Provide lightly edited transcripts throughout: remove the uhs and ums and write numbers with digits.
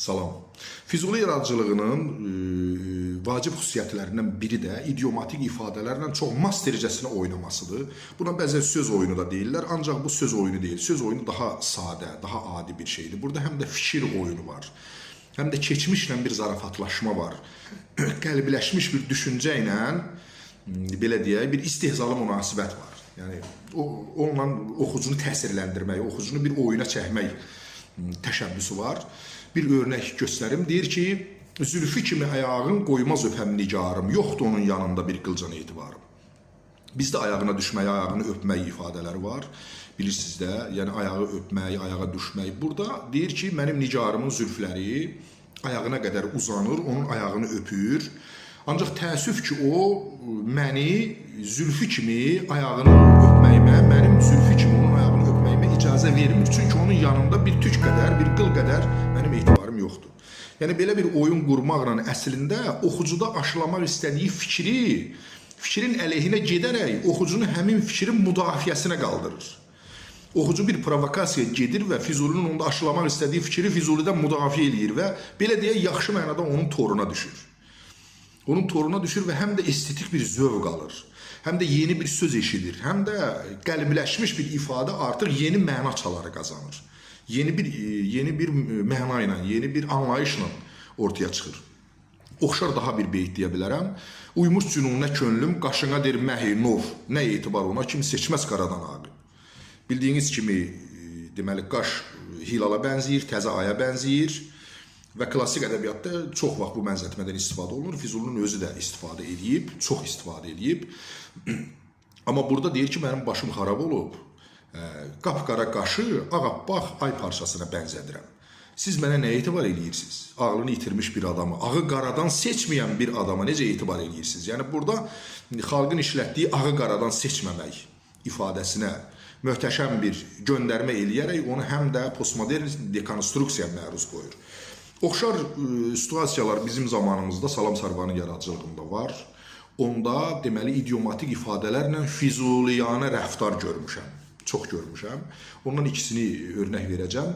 Salam. Füzuli yaradıcılığının vacib xüsusiyyətlərindən biri də idiomatik ifadələrlə çox mastercəsinə oynamasıdır. Buna bəzən söz oyunu da deyirlər, ancaq bu söz oyunu deyil. Söz oyunu daha sadə, daha adi bir şeydir. Burada həm də fikir oyunu var. Həm də keçmişlə bir zarafatlaşma var. Qəlbləşmiş bir düşüncə ilə belə deyək, bir istehzalı münasibət var. Yəni onunla oxucunu təsirləndirmək, oxucunu bir oyuna çəkmək təşəbbüsü var. Bir örnək göstərim. Deyir ki, zülfü kimi ayağın qoymaz öpəm nigarım, yoxdur onun yanında bir qılcan etibarım. Bizdə ayağına düşmək, ayağını öpmək ifadələri var. Bilirsiniz də, yəni ayağı öpmək, ayağa düşmək. Burada deyir ki, mənim nigarımın zülfləri ayağına qədər uzanır, onun ayağını öpür. Ancaq təəssüf ki, o məni zülfü kimi ayağını öpməyimə, mənim zülfü kimi onun ayağını öpməyimə icazə vermir. Çünki onun yanında bir tük qədər, bir qıl qədər mənim etibarım yoxdur. Yəni belə bir oyun qurmaqla əslində oxucuda aşılamaq istədiyi fikri fikrin əleyhinə gedərək oxucunu həmin fikrin müdafiəsinə qaldırır. Oxucu bir provokasiya gedir və Füzulinin onda aşılamaq istədiyi fikri Füzulidən müdafiə eləyir və belə deyək, yaxşı mənada onun toruna düşür. Onun toruna düşür və həm də estetik bir zövq alır. Həm də yeni bir söz eşidir. Həm də qəlbləşmiş bir ifadə artıq yeni məna çaları qazanır. Yeni bir məna ilə, yeni bir anlayışla ortaya çıxır. Oxşar daha bir beyt deyə bilərəm. Uymuş cünunə könlüm, qaşına der məhi nov, nə etibar ona kim seçməz qaradan ağı. Bildiyiniz kimi, deməli, qaş hilala bənzəyir, təzə aya bənzəyir və klassik ədəbiyyatda çox vaxt bu bənzətmədən istifadə olunur. Füzulinin özü də istifadə eləyib, çox istifadə eləyib. Amma burada deyir ki, mənim başım xarab olub. Qapqara qaşı ağappaq ay parçasına bənzədirəm. Siz mənə nə etibar eləyirsiniz? Ağlını itirmiş bir adamı, ağı qaradan seçməyən bir adama necə etibar eləyirsiniz? Yəni burada xalqın işlətdiyi ağı qaradan seçməmək ifadəsinə möhtəşəm bir göndərmə eləyərək onu həm də postmodern dekonstruksiyaya məruz qoyur. Oxşar situasiyalar bizim zamanımızda Salam Sarvanın yaradıcılığında var. Onda deməli idiomatik ifadələrlə füzuliyanə rəftar görmüşəm. Çox görmüşəm. Ondan ikisini örnək verəcəm.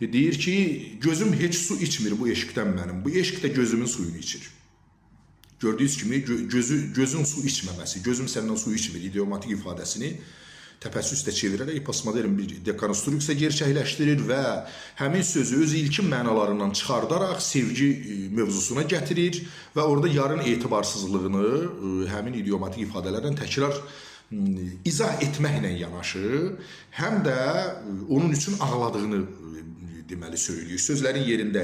Deyir ki, gözüm heç su içmir bu eşqdən mənim. Bu eşq də gözümün suyunu içir. Gördüyünüz kimi gözün su içməməsi, gözüm səndən su içmir idiomatik ifadəsini təpəssüslə çevirərək postmodern bir dekonstruksiya gerçəkləşdirir və həmin sözü öz ilkin mənalarından çıxardaraq sevgi mövzusuna gətirir və orada yarın etibarsızlığını həmin idiomatik ifadələrlə təkrar izah etməklə yanaşı, həm də onun üçün ağladığını deməli söyləyir. Sözlərin yerində